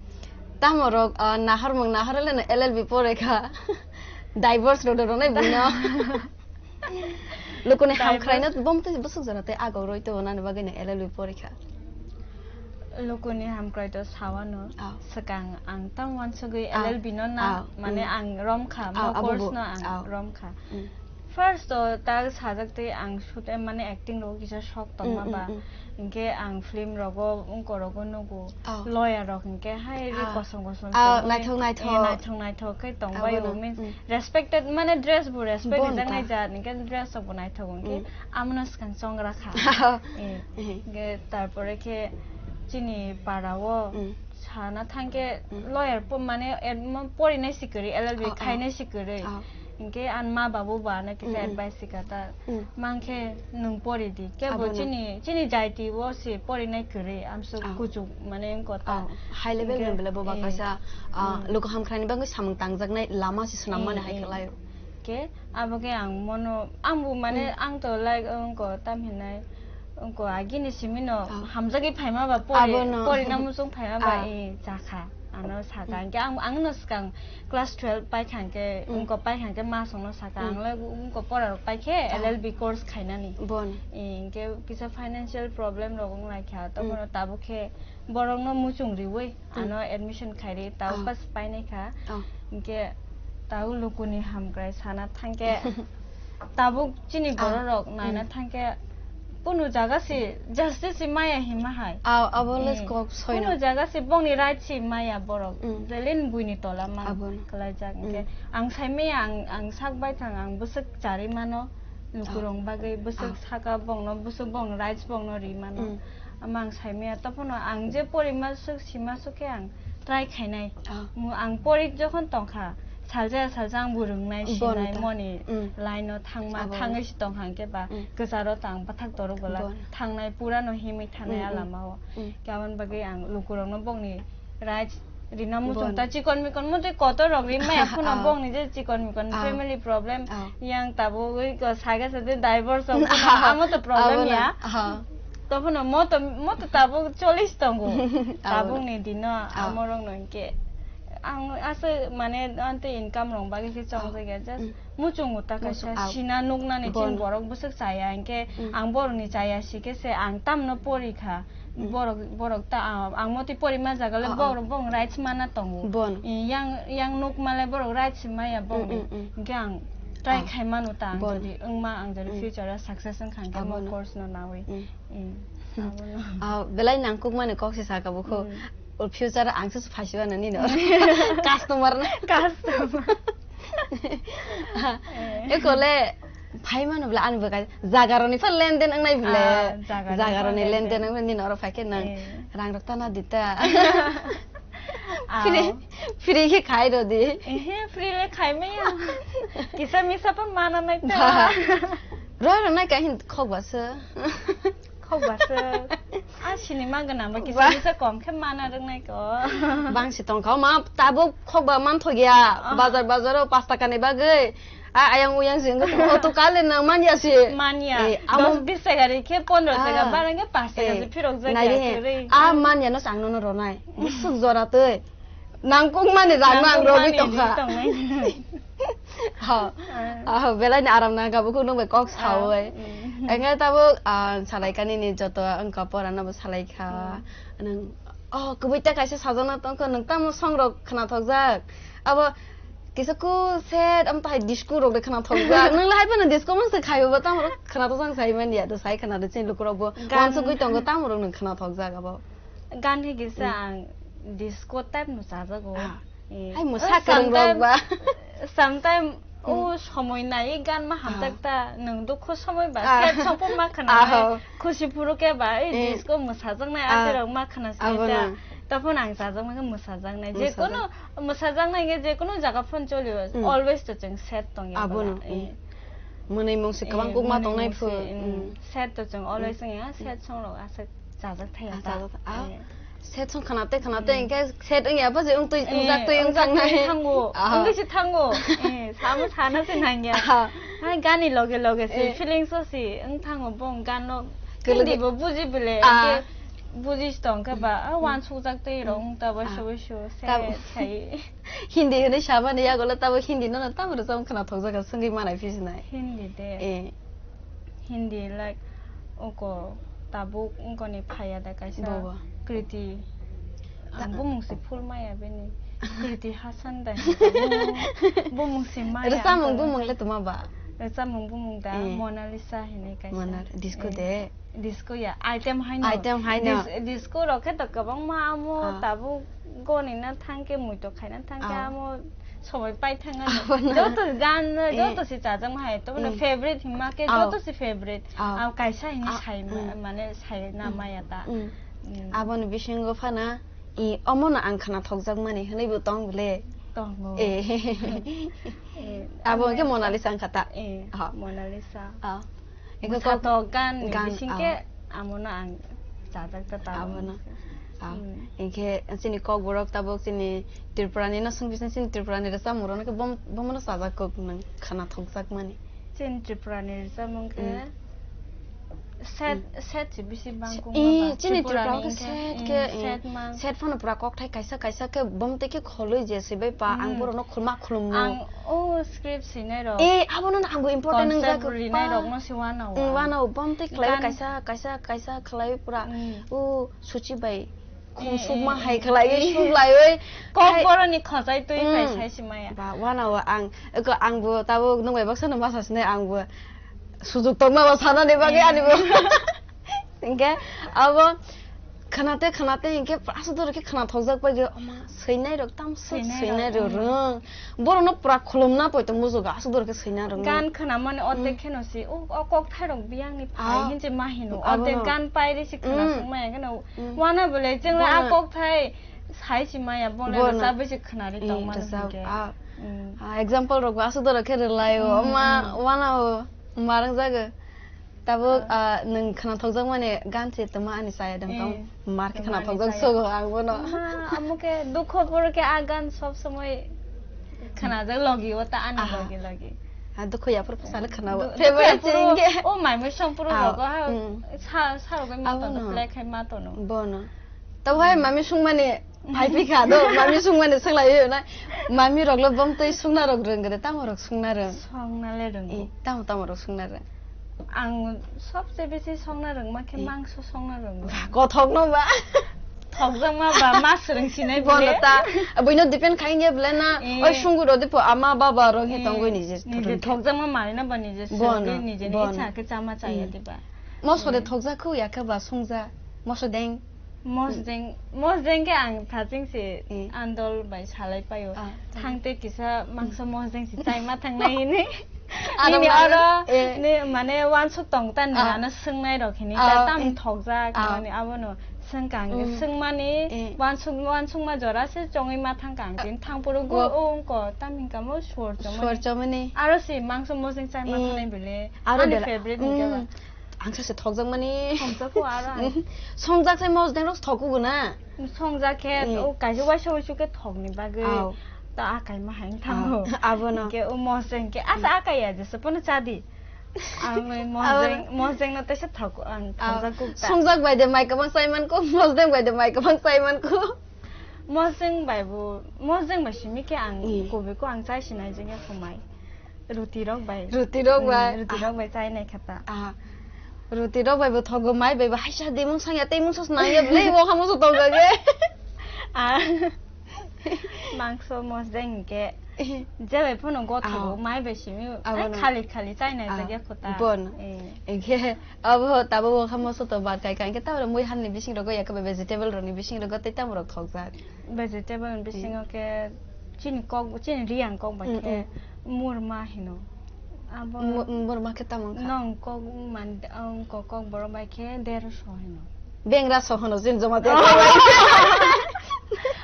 tamo rok, ah, nahar mung nahar le no L L B porwi kha. Divorce rw rw nai buino. Lukuni Divorce. Hamkrai no bom tei bwswk jora tei agok roi tei nani bagwi no L L B porikha. Lukuni hamkrai to sawano. Ah. Swkang ang tamo uansugwi Ah. L L B no na Ah. Mane Mm. Ang romkha, Ah, mo abo course bo. No ang Ah. Romkha. Mm. First to ta sajak tei ang shoot mane acting rok kisa sok tongma Mm, mm, ba. Mm. Hinkhe ang film rogo, wngkor rogo nugo. Oh. Lawyer rok hinkhe hai ri Ah. Kosom kosom Ah, tongwi, naithok, naithok. Eh, naithok, naithok khe tongbai Abono, o, means mm. Respected, mane dress bo respect Bon rijak nai ta. Jat, hinkhe dress rok bo naithok hinkhe Mm. Amono swkang chongra kha. Eh, Eh. Hinkhe tarpore khe chini para o Mm. sana thangkhe Mm. Lawyer po, mane, eh, mo-, porinai si kwrwi, L L B Oh, oh. Khainai si kwrwi. Oh. Hinkhe ani ma babu bo ano kisa Mm, mm. Advice rika ta. Mm. Mankhe nwng pori di. Kebo Abono. Chini, chini jaiti o se porinai kwrwi, amsuk Ah. Kuchuk, mane, wngkha ta. Ah, high level Hinkhe, ni bwle boba eh, kaisa, ah, mm. Luku hamkrai ni bagwi samung tangjaknai lama se swnam mani Eh, hai eh. Khe lai. Khe, abo khe ang mono, ang bo mane, Mm. Ang to like, wngkha tam hinai, wngkha agini simi no Ah. Hamjagwi phaima ba pori, Abono. Porina muchung phaima ba Ah. Eh, chakha. Ano saka, Mm. Hinkhe ang, ang no swkang class twelve paikha hinkhe, Mm. Wngkha paikha hinkhe ma songno saka, Mm. Ang le wngkha pora rok paikhe, Ah. L L B course khainani. Bon. Eh, hinkhe kisa financial problem rok wnglaikha, Mm. Tobono tabuk khe borokno muchung riwi, Mm. Ano admission khairi, tabuk Ah. Pass painaikha. Ah. Hinkhe tabuk lukuni hamkrai sana thangkhe, tabuk chini Ah. Borok rok naina Mm. Thangkhe, Kunu jaga se justice se maya hima hai. Aw, abo le Eh, kok soino. Kunu jaga se bongni right se maya borok. Mm. Jelen buini tola mang Abono. Kalaijak. Mm. Hingke ang saimaya ang, ang sak bai thang ang bwswk chari mano. Lukurok bagwi bwswk Ah. saka bongno, bwswk bongno rights bongno ri mano. Mm. Ama ang saimaya tophano ang je porima swk sima swk khe ang try khainai. Ah. Mu ang pori jokhon tongkha, salsa salsa ang bo rwngnai Bono sinai ta. Moni Mm. line o thangma Abo. Thangwi si tongkha hingke ba Mm. kwcharo tang bathak torok gola Bono. Thangnai pura no himwi thanai Mm, mm. Alama o. Mm. Khe aboni bagwi ang lukurokno bongni rights rina muchung Bono. Ta chikon mikon muchung kotor rok ri maya phano Ah. Bongni je chikon mikon Ah. Family problem Ah. Yang tabugwi ko saga sade divorce rok phano amo to problem Abono. Ya. Ah. Tophano moto, moto tabuk cholis tongo. Abo. Tabukni dino Abo. Amorokno hingke ang asa mane ante income rok bagwi khe chongjak ya, just Mm. Muchungo ta kaisa Muchung, ah, sina nuknani chini bon. Borok bwswk chaya hingke Mm. Ang borokni chaya sikhe se ang tamno pori kha. Mm. Borok, borok ta, ah, ang moti pori ma jaga le Ah, ah. Borok bong rights mana tongo. Bon. I yang, yang nuk male borok rights maya bong Mm, mm, mm. Hingke ang try Ah. Khai mano ta ang Bon. Jodi wngma ang jodi Mm. Future o success wngkha hingke Ah, mo bon. Course no nawi. Mm. Mm. Abono. Ah, belai nangkukmani kok se saka bukho. Mm. O future ang se phaisiba nani no. Customer na. Customer. Eh. Ekole phai mano bla ani bwkha jagaroni pha lenden wngnai bla. Ah, jagaroni pha lenden. Jagaroni lenden wngnai nini oro phaikhe nang Eh. Rang rok tana dita. Free, free khe khai rodi. Ehe, free le khai maya. Kisa misa pa mana nai ta. Ba. Roi rok nai kahin khok baso. Khok baso. A sinima gana ba kisa misa kom khe mana rok nai ko. Bang si tong kha ma tabuk khok ba man thok ya. Ah. Bazar bazar o pas taka ni bagwi. A ayang uyang sing ko to kale na man ya si. Man ya. Eh, amo dos bis taka ri khe pondro taka Ah. Barang khe pas taka Eh, si phirok jak nai ya ri. Khe ri. A man ya no sang no no ronai. Busuk jora twi. Nangkukmani rang no ang rogwi tongkha. Nangkukmani rogwi tongnai. Ha. Ah. Ah, belai ni aram nang kha, bukhuk nung bai kok Ah. Sawi. Mm. Engai tabuk, ah, salai kha nini joto wngkha pora no bo salai kha. Mm. Nang, oh, kubui ta kaisa sajak na tongkha, nang tamo song rok khna thokjak. Abo kisa ku set, am tahai disco rok de khna thokjak. Nang lahai phano disco mung se khai bo, tamo rok khna thokjak sai man ya, to sai khna de chini lukurok bo. Gan. Wansugwi tongo, tamo rok nang khna thokjak abo. Gan hi kisa Mm. Ang disco type no chajago. Ah. Eh, Hai, mwsa oh, kwrwng rok sometime, ba. Sometime, Hmm. Oh, somoi nai gan ma hamjak Ah. Ta, nwng dukhu somoi ba, Ah. Set songpo ma khana Ah, nai, oh. Khusi phuru khe ba, eh, Eh. Disco mwsajaknai Ah. Ate rok ma khana sinai Abo ta. Na. Taphano ang chajakma khe mwsajaknai. Mwsajak. Jekono mwsajaknai khe jekono jaga phone choli o, Hmm. Always to chwng set tong ya Abo bwla. Na, Eh. Hmm. Mwnwi mungsi kwbang Eh, kukma mwnwi tongnai mungsi, phu. Hmm. Hmm. Set to chwng always Hmm. Wngya, set song rok aswk. Chajak thaya Ah, ta. Chajak tha-, ah. Eh. Set song khana te, khana te, Eh. Hingke set wngya, bw je wngtwi, Eh, wngjak twi wng wngjak twi thangnai. Thango. Ah. Wngtwi se thango. Eh, samo sana se nangya. Ah. Hai gani loge loge se, Eh. Feelings o se wng thango, bong gano Kwlwng Hindi bo buji bile, Ah. Hingke buji se tong khe ba, ah, Hmm. Wansukjak twi rong ta Ah. Boisu boisu, Tab- se sai. Hindi hwnwi sabani yagulo tabo Hindi no, no tamo rwchapmung khna thokjak kha, swngwi manai phi sinai. Hindi de. Eh. Hindi, like, oko tabuk ongkoni phaiya da kaisa Bobo. Kriti. Ta- Ang bumung se phul maya bini. Kriti Hassan da. Bumung, bumung se maya Rwchapmung abo. Bumung le tuma ba? Rwchapmung bumung da Eh. Mona Lisa hinwi kaisa. Mona, disco Eh. De. Disco ya, item haino. Item haino. Dis-, disco rok khe to kwbangma amo Ah. Tabuk goni na thang khe, muitok khaina thang khe Ah. Amo somoi pai thang ano. Abono. Joto gan, Eh. Joto se chajak ma hai, to bono Eh. Favorite hima khe Ah. Joto se favorite. Ah. Ang kaisa hini Ah, sai ma-, mm. Mane sai na Mm. Maya ta. Mm. Mm. Aboni bisingo phana, i, omono ang khna thokjak mani hwnwi bo tong bole. Tongo. Eh. Eh, Abo amo khe Mona Lisa wngkha ta? Eh, Ah. Mona Lisa. Ah. Eko Bwsa kok to gan ni gan, bising ah. Khe amono ang chajak ta ta Abono. Ah. Hmm. Hinkhe chini kokborok tabuk chini Tripura ni no swng bising chini Tripura ni rwchapmung rok no khe bom-, bomono chajak kok nang khana thokjak mani. Chini Tripura ni rwchapmung khe Hmm. Set, Hmm. Set se bisi bang Se-, kung eh, ba. Chini Tripura Tripura ni khe hinkhe, set hmm, khe, eh, set mang. Set phano pura kokthai kaisa kaisa khe bom tei khe kholwi je se bai pa ang Hmm. Borok no khulma khulummo. Ang o script swinai rok. Eh, abono no ang bo important Concept wngjak rinai pa. Rok no se wano Mm, wa. Wano, bom tei khlai Gan- kaisa, kaisa, kaisa khlai pura. Mm. O suchi bai khum Eh, sukma eh, hai eh. Khlai, eh, suklai oi. Kok Hai. Boroni khosai twi Mm. Phai sai se maya. Ba, wano wa ang, eko ang bo tabuk nung bai baksa no masa sinai ang bo sujuk tongma ba sana ni bagwi Eh. Ani bo. Hinkhe abo khwnate khwnate hinkhe aswk doro khe khwnathokjak pai khe, "Oma, swinai rok tam swk swinai rok, swinai rok hmm. Rwng." Borokno pura khulumna poito mujugo aswk doro khe swina rwng. Gan khwnamani ordek hmm. Kheno si, o, o kokthai rok biyangni phai ah. Hinse ma hino, abono. Ordek gan pairi si khwna hmm. Sung maya kheno hmm. Wana bole chwng a kokthai sai si maya bole bono. Rwchap bai si khwnari eh, tong mano rwchap, hinkhe. Ah. Hmm. Ah, example rok bo aswk doro khe rwlai o, hmm, oma hmm. Wana o marang jago. Tabuk, ah. Ah, nwng khwnathokjakmani gan se tongma ani chaya dong tong. Eh, mar khe tongma ani khwnathokjak chaya. Sogo ang bono. Ma, amo khe dukho poro khe a gan sob somoi khwnajak logi o ta ani aha. Logi logi. Ha, dukho yaphur phasano khwnao. Du-, favorite dukho yaphuru, chengge. O mai mui songphuru ah, rogo ha, mm. Sa, sa rogo ma tono, abono. Play khai ma tono. Bono. Tabo hai mami sungmani phai phikha do, mami sungmani swklaiwi na. Mami rokle bom twi sungna rok rwng gede, tamo rok sungna rwng? Songna le rwngo. Eh, tamo tamo rok sungna rwng? Ang sobse bisi songna rwngma khe eh. Mangso songna rwngo. Ba, kothok no ba. Thokjakma ba ma swrwng sinai bono bile. Ta, buino depend khai nge bile na. Eh. Oi sungu rodi po ama baba rok he eh. Tongoi nije. Nije thokjakma mari na ba nije bono, swrwngwi nije ni bono. Icha khe chama chaya eh. Diba. Moso de eh. Thokjak khu ya khe ba sungja. Moso deng. Mosdeng, mosdeng khe ang thaching se eh. Andol bai salai paio. Ah. Thangte kisa mangso mosdeng se chaima thangnai hini. Aro nini mane, oro eh. Ni mane wansuk tong ta ah. Nana swngnai rok hini ah. Ta tam eh. Thokjak ah. Mani abono swngkang mm. Swngmani eh. Wansuk, wansukma jora se chongwi ma thangkang tin thangpuru go oh. Ongko tam hinkamo suor chomani. Suor chomani. Aro se mangso mosdeng chaima eh. Thangnai bile aro ani bela favorite mm. Hinkhe ba. Ang sache thokjakmani. Thokjak kho aro ang. Songjak sai mosdeng rok thok kugo na. Songjak khe eh. O kaisa waisa waisa khe thokni bagwi. Aw. Ta akai ma hain thango. Aw, abono. Khe o mosdeng khe asa akai ya jesa pono chadi. Ang mosdeng, abono. Mosdeng no tesa thok ang aw. Thokjak kuk ta. Songjak bai de mai kwbang chaiman kuk, mosdeng bai de mai kwbang chaiman kuk. Mosdeng bai bo, mosdeng bai simi khe ang eh. Kobe ko ang chai sinai jeng ya khumai. Ruti rok bai. Ruti rok bai. Hmm, ruti rok bai chai nai kha ta. Ah. Ruti rok bai bo thogo, mai bai bo haisa de mung sangya tei mung sos nangya bwlai bo hamo so tong kha ge. Ah. Mangso mosdeng ke. Je bai phano go thogo, ah. Mai bai simi. Abono. Ai khali khali chai nai ah. Jagya kho ta. Bon. Eh. Engke abo tabo bo hamo so to bar kai kai ke ta mui han ni bising rogo ya ke vegetable rok ni bising rogo tei tamo rok thok jak. Vegetable ni bisingo khe chini kok, chini riyang kok bai khe murma hino. Abo mu-, murma khe tamo wngkha? Nong kok man, ang kok, kok borok bai khe derso hino. Bengra so hino chini Jamatia kok bai.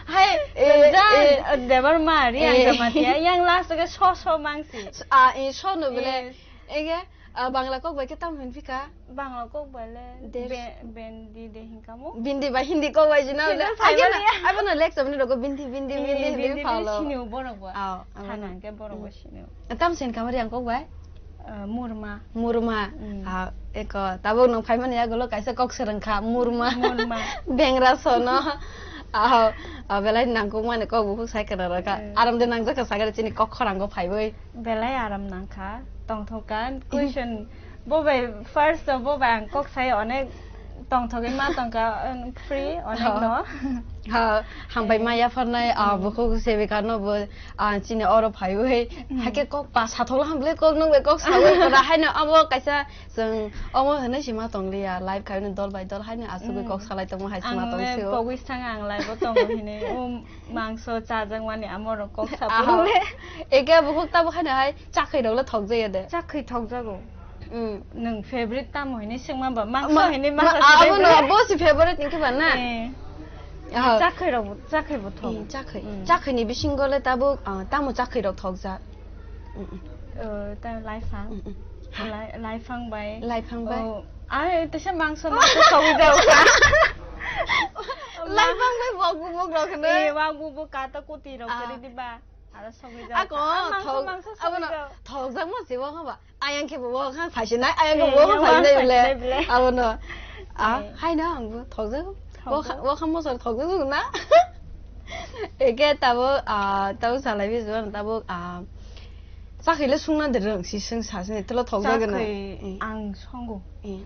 Hai, eh, ja, eh. Debbarma, riyang eh. Jamatia, yang last khe so, so mangsi. Ah, eh, so no bele. Eh. Ege, ah, Bangla kok bai khe tamo hin phika? Bangla kok bai le be-, bendi de hinkamo. Bindi bai Hindi kok bai jina le. Hindi abo na, abo na lek sabni rogo bindi, bindi, eh, bindi, hindi bindi, phalo. Bindi sini borok ba. Aw, aw. Khana ke borok ba sini. Tam sen kamari ang kok bai? Eh, murma. Murma. Mm. Ah, eko, tabuk nung phaimani yagulo kaisa kok sereng kha, murma. Murma. Bengra sono. Ah, ah, belai nangkuk mani kok bukhuk sai kana raka. Eh. Aram de nangjak ka sagare chini kok khorango phaibai. Belai aram nangkha, tongthokkan, mhm. Question, bo bai first o bo bai ang kok sai onek tongthogwi ma tongkha, um, free onek no. Ha, hambai eh. Ma yapharnai, ah, hmm. Bukhuk sebika no bo, ah, chini oro phaiwi, hmm. Hakhe kok pa sathokla hamble kok nung bai kok sawi pura haino abo kaisa chwng omo hinwi sima tongliya, live khaino dol bai dol haino asugwi hmm. Kok salai tongma hai sima tongsio. Ang le pogwi sanga ang live o tongo hinwi, um, Mangso chajakmani amorok kok sa phuru le. Eke bukhuk tabuk haino hai chakhwi rok le thok jaya de. Chakhwi thok jago. Mm. Nwng favorite tamo hinwi swngma ba mangso ma-, hinwi ma-, masa abono bo si favorite hinkhe ba na? Eh. Aha. Chakhwi rok bo, chakhwi bo thok. Eh, chakhwi. Mm. Chakhwi ni bisingo le tabuk, ah, tamo chakhwi rok thok jak? Mm, mm. Eh, ta laifang. Mm, mm. Lai-, laifang bai. Laifang bai. Oh, ai, tesa mangso, mangso sogwi jago kha. Laifang bai wak bubuk rok hino. Eh, wak bubuk kata kuti rok ah. Kari diba. Aro sogwi jago. Ako, ah, mangso, thok, mangso sogwi abono jago. Thok jak mo si wak haba. Ayang khe bo wak hang phaisinai, ayang khe eh, bo wak hang wak phaisinai bile. Phaisinai bile. Abono. Ah, eh. Haino ang bo thok jak. Thok jak. Wak hang, wak hang mo sor thok jak na. Eke tabuk, ah, tabuk salai bi juan tabuk, ah, Chakhwi le sungna de rwng si swng sa sini tolo thok jagwi na. Chakhwi eh. Ang songo. Eh.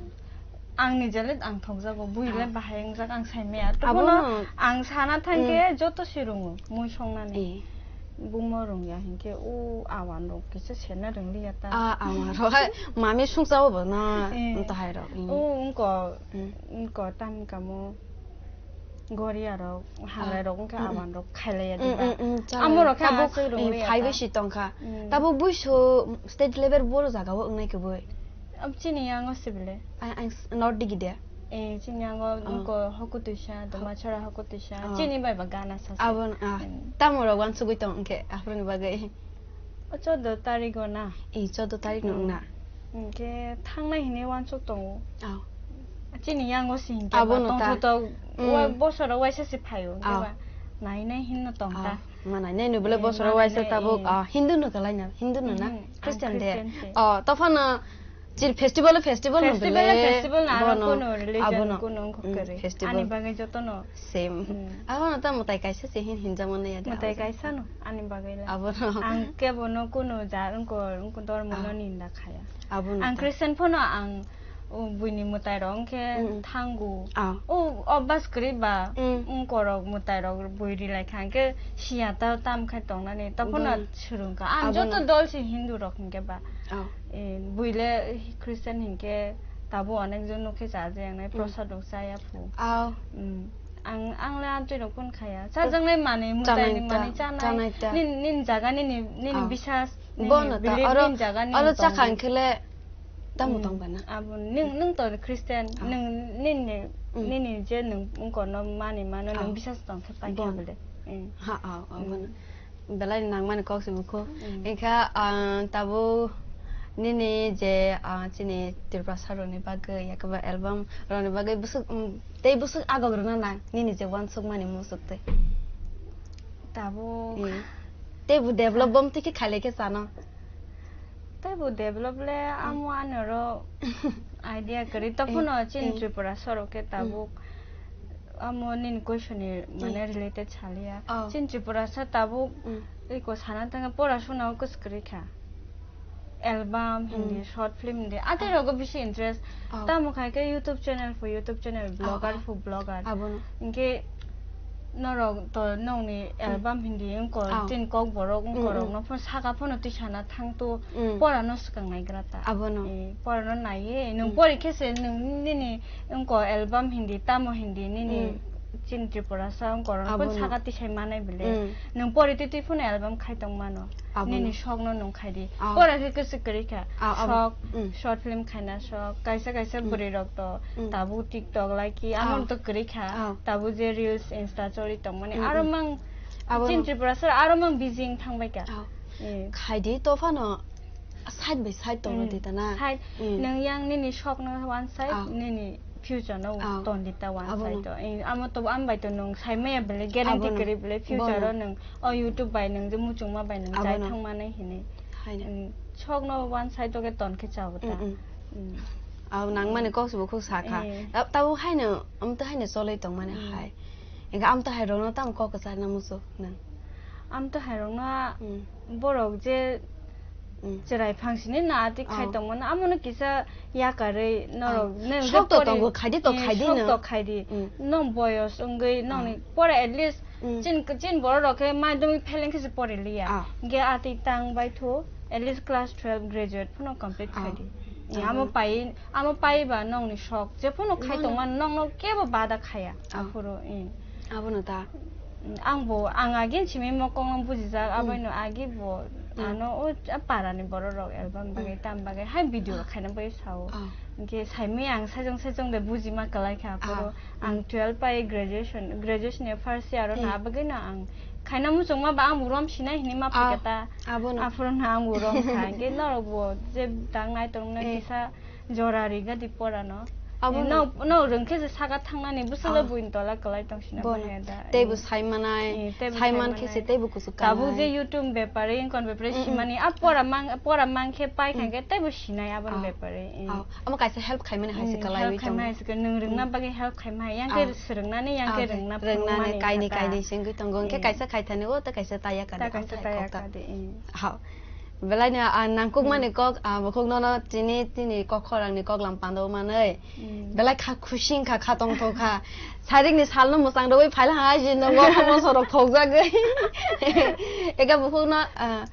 Ang ni jale ang thok jago bui le ah. Bahai wngjak ang sai maya. Abo tobwno no. Ang sana thang khe hmm. Joto si rungo mui songnani. Eh. Bumo rwngya hinkhe o awan rok kisa serna rwngliya ta. Ah, awan rok hai mami sungsa o bo na Eh. Tahai rok. Mm. O wngko, Mm. wngko tam kamo goria rok, hangrai Ah. rok wngkha Mm, mm. Awan rok khailaiya Mm, diba. Mm, mm, chala. Amo rok khe Tabuk, aswk eh, rwngliya phai ta. Bai si tongkha. Mm. Tabuk buiso state level boro jaga o wngnai khe boi. Ab chini yango sibile. Ang, ang s-, not digi de. Eh, chini yango Ah. wngko Hokutwisa, Ah. Dwmachora Hokutwisa. Ah. Chini bai ba gana sase. Abo, ah, Hmm. Tamo rok wansugwi tong hwnkhe, aphuru ni bagwi. O choudo tarik o na? Eh, choudo tarik no Hmm. wngna. Hwnkhe thangnai hinwi wansuk tongo. Ah. Chini yango si hwnkhe Abo ba no ta. Tongthotok Hmm. wa-, bosoro waisa se phaio, hwnkhe Ah. ba nainai hinno tong ta. Ah, ma nainai no bole Eh, bosoro ma waisa nainai, tabuk, eh. Ah, Hindu no kalai na, Hindu no na? Mhm, ang Christian de. Christian se. Oh, tophano Chini festival, festival no Festival, bele, festival na aro bono, kuno religion, abono. Kuno wngkha Mm, kwrwi. Festival. Ani bagwi jotono. Same. Mm. Abono ta mwtai kaisa se hin hinjak mano ya de Mwtai abono. Kaisa no, ani bagwi le. Abono. Ang kebo no kuno ja, wngko, wngko dormo no Ah. Ninda khaya. Abono Ang ta. Christian phano ang, o, buini mwtai rok wngkhe Mm. Thangu. Ah. O, o bas kwrwi ba, Mm. wngko rok mwtai rok bui rilai kha, hwnkhe siya ta tam khai tongnani, ta phano Bono. Swrwngkha. Ang Abono. Joto dol se Hindu rok hwnkhe ba. Oh. Eh, buile Christian hinkhe tabuk onek jon nukhe chajaknai, Hmm. Prosad rok chaya phu. Oh. Hmm. Ang, ang le amtwi rok phone khaya. Chajaknai manwi, mwtai ni manwi chanai ta, chanai. Chanai ta. Nin, nin jaga nini, nini Oh. Biswas, nini Bono ta, belief, oro, nin jaga nini oro tongdi. Chakha hwnkhe le tamo Hmm. Tong bana. Abo ning, nung to Christian, Oh. Nung nini, Hmm. Nini je nung wngko no mani mano, nung Oh. Biswas tong khe paikha Bono. Bole. Hmm. Ha, oh, oh, Hmm. Bono. Belai nangmani kok se bukhu. Mm. Engkha, ah, tabuk nini je, ah, chini Tiprasa rokni bagwi, yakaba album rokni bagwi bwswk, mm, tei bwswk agok rwna nang nini je uansukmani muchuk tei? Tabuk. Mm. Tei bo develop bom twi khe khailai khe chano. Tei bo develop le Mm. Amo ani oro idea kwrwi. Tophano Eh, chini eh. Tripura sorok khe Mm. Tabuk amo nini question ni mane Mm. Related saliya. Oh. Chini Tripura sa tabuk Mm. eko sana thangkhe pora suna o kwswk kwrwi kha. Album hindi, Mm. Short film hindi. Atwi Oh. Rogo bisi interest. Oh. Tamo khai khe YouTube channel pho YouTube channel, Oh, vlogger oh. Pho vlogger. Abono. Hinkhe norok to nokni Mm. Album hindi wngkor, Oh. Chini kokborok Mm, wngkorok mm. No phano saka phano twi sana thangto Mm. Pora no swkang naigra ta. Abono. Eh, pora no naiye, nung Mm. Pori khe se nung nini wngkor album hindi, tamo hindi, nini Mm. Chini Tripura sa wngkor no phano Abono. Saka twi sai manai bile. Mm. Nung pori twi twi phano album khai tong mano. Abono. Nini sok no nung khai di. Ah. Pora khe kwswk kwrwi kha. Ah, abo-, Sok, mm. Short film khaina sok, kaisa kaisa Mm. Bwrwi rok to Mm. Tabuk TikTok like, Ah. Amo to kwrwi kha. Ah. Tabuk je reels, Insta choli tongmani, Mm, aro mm. Mang Abo Chini no. Tripura sar aro mang busy wng thangbai kha. Ah. Eh. Khai di to phano side by side tong Mm. Di ta na. Side, Mm. Nung yang nini sok no one side, Ah. Nini future no Ah. Ton di ta one Abo side no. To. Eh, amo to am bai to nung sai maya bele guarantee Abo no. Kwrwi bele future Bono. Ro nung o YouTube bai nung je muchungma bai nung Abo chai no. Thang manai hinwi. Hai no. Mm, sok no one side to khe ton khe chao ta. Mm, mm. Mm. Abo nang mani kok se bo khuk sa kha. Eh. Ta-, tabo hai no, am to hai no choloi tong mani Mm. Hai. Engkha am to hai rok no tamo kok kwchar na muchuk nang? Am to hai rok no Mm. Borok je Mm. Cherai phang sini na ati khai Oh. Tong mano, amo no kisa yakarwi norok Oh. Nang je Sok to pori, tongo, khai di to eh, khai di sok no. To khai di. Mm. Nong boyos wngwi nong Oh. Ni pora at least Mm. Chin, chin borok rok khe madhyamik pheleng khe se pori liya. Ah. Ge ati tang bai thu, at least class twelve graduate phano complete Ah. Khai di. Abo. Amo pai, amo pai ba nong ni sok. Je phano khai Bono. Tong man nong no kebo bada khaya. Ah. Aphuru, eh. Abo no ta. Ang bo, ang agin simi mokong no bujijak, Mm. Abai no agi bo, Mm. Ano o para ni borok rok album bagwi, Mm. Tam bagwi, hai video rok khaina bai sao. Ah. Hingke saimi ang sajong sajong de buji ma kalai kha, Ah. Aphuru. Ang twelve pai graduation, graduation ni first year o na, hmm, abagwi no ang khaina muchungma ba ang bo rom sinai hinwi ma, ah, phaikha ta. Abono. Aphuru no ang bo rom kha. Hingke norok bo je tang nai tongmani, eh, kisa jora riga di pora no. Abono. No, no rwng khe se saka thangnani bwswk le, ah, buini tola kwlai tong sina. Bono. Bahai da. Tei bo, eh, sai manai, eh, tei bo sai sai man khe se manai. Tei bo kuchuk. Tabuk je YouTube bepari, wngkon bepari, mm, mm, simani, a pora mang, pora mang khe pai, mm, kha khe tei bo sinai aboni, ah, bepari, eh. Ah. Omo kaisa help khaimani hai se, hmm, kalaiwi tongo. Help khaimani hai se, nwng rwngna, hmm, bagwi help khaimani hai, yang khe, ah, swrwngnani, yang khe, ah, rwngna rwngnani phunukmani kaini, kha ta. Kaini se wngwi tongo. Hwnkhe, eh, kaisa khaithani o, tei kaisa taya kani, ta kaisa taya kani, eh. Ha. Belai no, ah, nangkukmani kok, ah, bukhuk nono tini, tini kok khorang ni kok lam pando manwi. Hmm. Belai kha khusi wngkha, kha tongthok kha. Sarik ni sal no mwchang rwui phaila ha, je no mo, mo sorok thokjagwi. Eka bukhuk no, ah,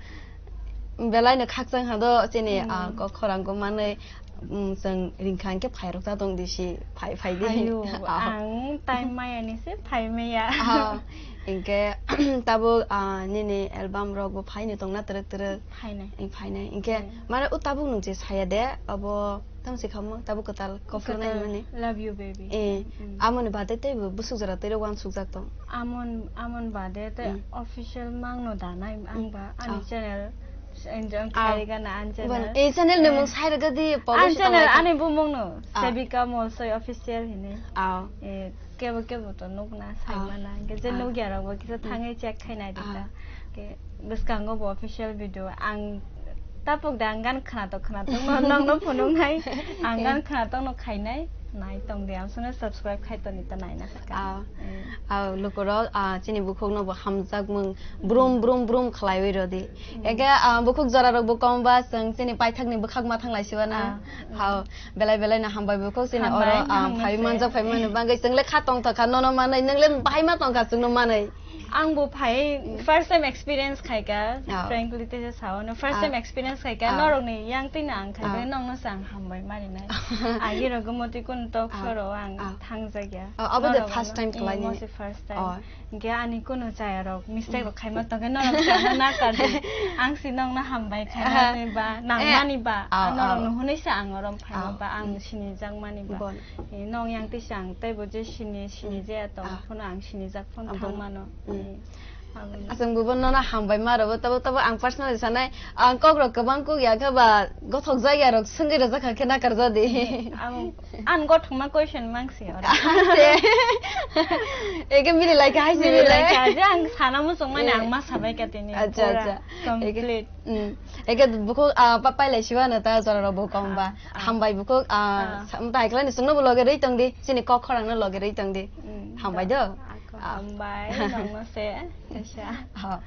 belai no khakchang ha do, chini, ah, hmm, kok khorang ko manwi. Mm, chwng ringkha hinkhe phairok ta tong di si, phai, phai di. Ayo, ah, ang time maya ni se phai maya. Ah, hinkhe tabuk, ah, nini album rok bo phai ni tongna twrwk twrwk. Phainai. Ing phainai. Hinkhe, hmm, mane o tabuk nwng je saya de, abo tamo se khammo, tabuk kwtal kok phuru nai mani. Love you, baby. Eh, hmm, amoni bade tei bo busuk jora tei rok uansuk jak tong. Amon, amon bade tei, hmm, official mang no danai ang ba, ani, ah, channel. Enjoy, ah, khairigana ang channel. Bon, eh, channel ni, eh, mung sai rega di, ang channel ani bumung no, ah, Sevika Molsoi Official hini. Ah. Eh, kebo kebo to nukna, ah, saimana. Ke je, ah, nukya rok bo kisa, hmm, thangwi check khainai di ta. Ah. Ke bwskango bo official video. Ang tapuk da ang gan khwnatok khwnatok no, nokno phunuknai. Ang gan khwnatok no khainai. Nai tong de, amsano subscribe khai toni ta naina kha. Ah. Eh. Ah, lukurok, ah, chini bukhuk no bo hamjak mung brum, hmm, brum, brum khlaiwi rodi. Hmm. Eke, ah, bukhuk jora rok bo kom ba, chwng chini paithak ni bwkhak ma thang lai siwa na. Ah. Hao, belai belai no hambai bukhuk chini oro, hambai, ah, hambai phai se. Manjak phai mani bagwi chwng le kha tong thok kha, nono manai, nwng le bahai ma tong kha chwng no manai. Ang bo phai, mm, first time experience khai ka, ah, frankly teisa sao no, first, ah, time experience khai ka, ah, norok ni yang twi no ang khai, ah, ka, nokno se ang hambai mani nai. Agi rok gumoti kun talk, ah, show ro ang, ah, thangjak ya. Ah, abo de norok first ano, time, eh, khlai ni. Mo se first time. Oh. Hinkhe ani kunu chaya rok mistake, mm, rok khaima tongkhe norok se ano nakar di. Ang si nokno hambai khaimani, ah, ba, eh, nangmani ba, ah, norok, ah, no hwnwi se ang orom phaima, ah, ba, ang, mm, sinijak mani ba. Bon. Eh, nong yang twi se ang tei bo je sini, sini, mm, je tong, ah, phano ang sinijak phano, ah, thang bon, mano. Mm. Eh, aboni. Aswng bubo nono hambai ma rwbo, tabo, tabo ang personally sanai, ang kok rok kwbang kuk ya khe ba gothok jak ya rok swngwi rwjak kha khe nakar jadi. Ang, ang gothokma question mang si oro. Ase. Eke mili lai kha hai si mili lai kha, je ang sana muchung mani, eh, ang ma sabai kha tini. Acha, pura acha. Complete. Eke, mm. Eke bukhuk, ah, pa-, pailai siwa no ta jora rok bo kom ba. Ah, ah. Hambai bukhuk, ah, ah, sa-, mwtai khlai ni chwngno bo loge rwi tong di, chini kok khorang no loge rwi tong di. Mm, hambai do. Ako, ah, hambai, nongno se, kaisa. Ah.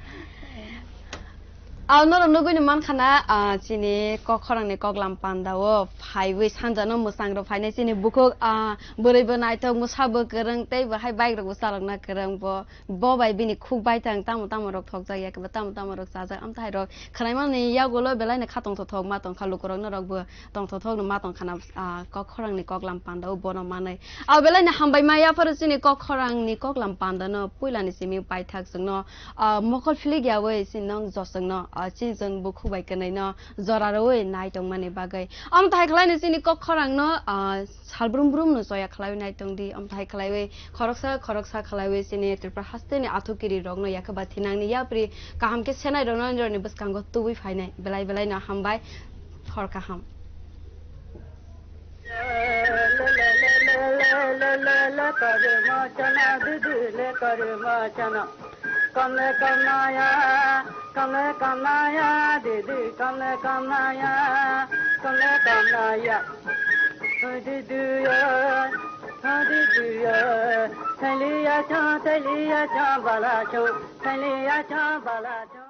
Ah, norok nugui ni mankha na, ah, chini kok khorang ni kok lam panda o phaiwi sanja no mwchang rok phainai chini bukhuk, ah, bwrwi bo naithok, mwsa bo kwrwng, tei bo hai bike rok bo chalokna kwrwng bo. Bo bai bini khuk baithang tamo tamo rok thokjak ya, kebo tamo tamo rok chajak, amthai rok khwnaimani yagulo belai no kha tongthothok ma tongkha, lukurok norok bo tongthothok no ma tongkha na, ah, kok khorang ni kok lam panda o bono manwi. Abo belai no hambai ma yapharo chini kok khorang ni kok lam panda no puila ni simi paithak chwngno, ah, mokol philik yawi chini nong joswng no, ah, chini chwng bo khuk bai kwnwi no jora rwui nai tongmani bagwi. Amthai khlai no chini kok khorang no, ah, sal brum brum no choya khlaiwi nai tong di, amthai khlaiwi khoroksa khoroksa khlaiwi chini Tripura haste ni athukiri rok no yakhe ba thinang ni yapri kaham khe senai rok no nirok ni bwskango tubui phainai. Belai belai no hambai, hor kaham. Kamle kamnaya, kamle kamnaya, didi, kamle kamnaya, kamle kamnaya. Didi yo, didi yo, thaliya cha, thaliya cha, bala cha, thaliya cha, bala cha.